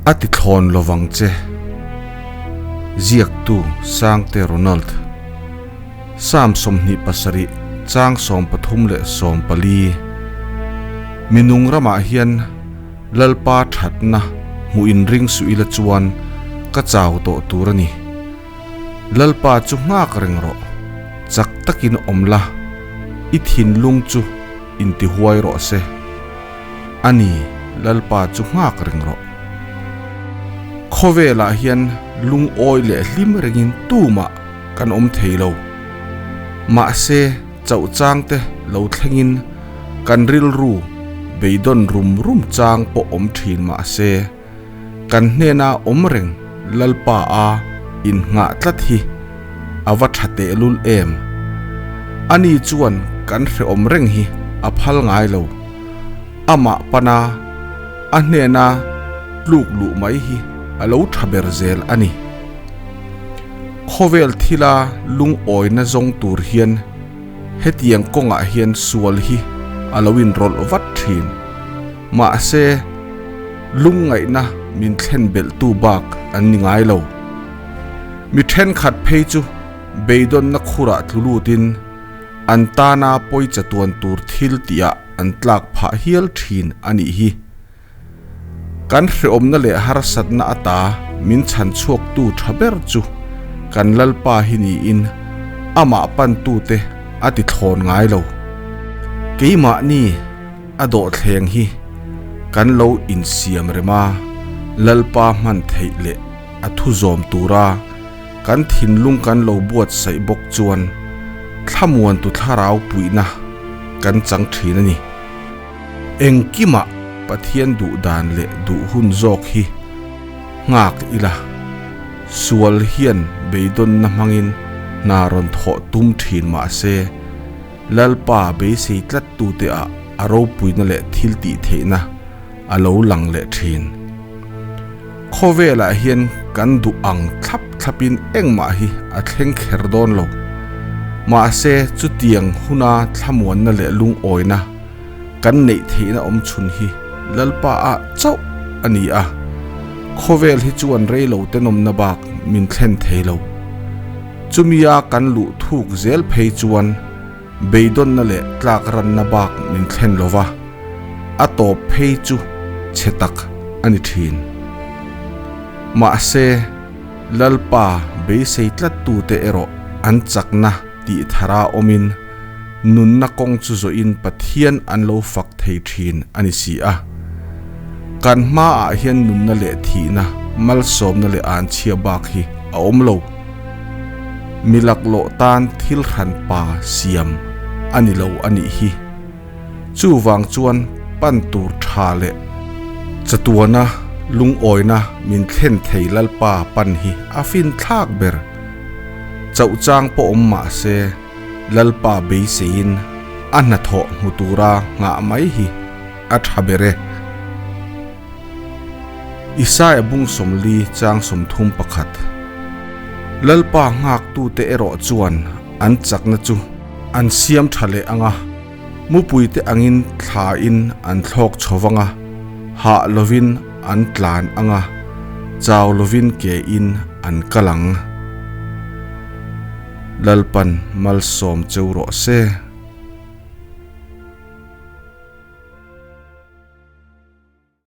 A ti thlawn lovang che. Ziaktu Sangte Ronald. Psalm 27 chang 34 Mi nung ramah hian Lalpa thatna hmuh inring suh ila chuan ka chau tawh tur a ni. Lalpa chu nghak reng rawh, chak takin awm la, i thinlung chu intihuai rawh se. A ni, Lalpa chu nghak reng rawh. Khawvelah hian lungawi leh hlim rengin tumah kan awm thei lo. Mahse, chauh changte lo thlengin kan rilru beidawn rum rum chang pawh awm thin mahse, kan hnena awm reng Lalpa a innghah tlat hi a va tha tehlul em. Ani chuan kan hrehawm reng hi a phal ngai lo. Amah pana a hnena tluk luh mai hi a lo tha ber zel a ni. Khawvel thila lungawina zawng tur hian hetiang kawngah hian sual hi a lo inrawlh vat thin. Mahse, lungngaihna min thlen belhtu bak an ni ngai lo. Mi thenkhat phei chu beidawnna khurah tlu lutin an tana pawi chatuan tur thil tihah an tlak phah hial thin a nih hi. Kan hreawmna leh harsatna ata min chhan chhuaktu tha ber chu kan Lalpa hi niin amah pantute a ti thlawn ngai lo. Keimahni a dawhthleng hi kan lo insiam rem a, Lalpa hman theih leh a thu zawm tura kan thinlung kan lo buatsaih bawk chuan thlamuantu thlarau puihna kan chang thin a ni. Engkimah Pathian duh dan leh duh hun zawk hi nghak ila, sual hian beidawnna hmangin hna rawn thawh tum thin mah se, Lalpa beisei tlattute ah a ropuina leh thil tih theihna a lo lang leh thin. Khawvelah hian kan duh ang thlap thlapin engmah hi a thleng kher dawn lo. Mahse chutiang huna thlamuanna leh lungawina kan neih theihna awm chhun hi Lalpa ah chauh a ni a, khawvel hi chuan reilo tenawmna bak min thlen thei lo. Chumia kan luh thuk zel phei chuan beidawnna leh tlak ranna bak min thlen lo va, a tawp phei chu chhe tak a ni thin. Mahse, Lalpa beisei tlattute erawh an chakna tih thara awmin nunna kawng chu zawhin Pathian an lo fak thei thin a ni si a. Kan hmaah hian nunna leh thihna, malsawmna leh anchhia bak hi a awm lo. Mi laklawh tan thil hran pa siam a ni lo a nih hi. Chuvang chuan pan tur tha leh chatuana lungawina min thlen thei Lalpa pan hi a fin thlak ber. Chauh chang pawh awm mah se Lalpa beiseiin a hnathawh hmu tura nghah mai hi a tha ber e. Isaiah bung 40 chang 31. Lalpa nghaktute erawh chuan an chakna chu an siam tha leh ang a, mupuite angin thlain an thlawk chho vang a, hah lovin an tlan ang a, chau lovin kein an kal ang. Lalpan malsawm cheu rawh se.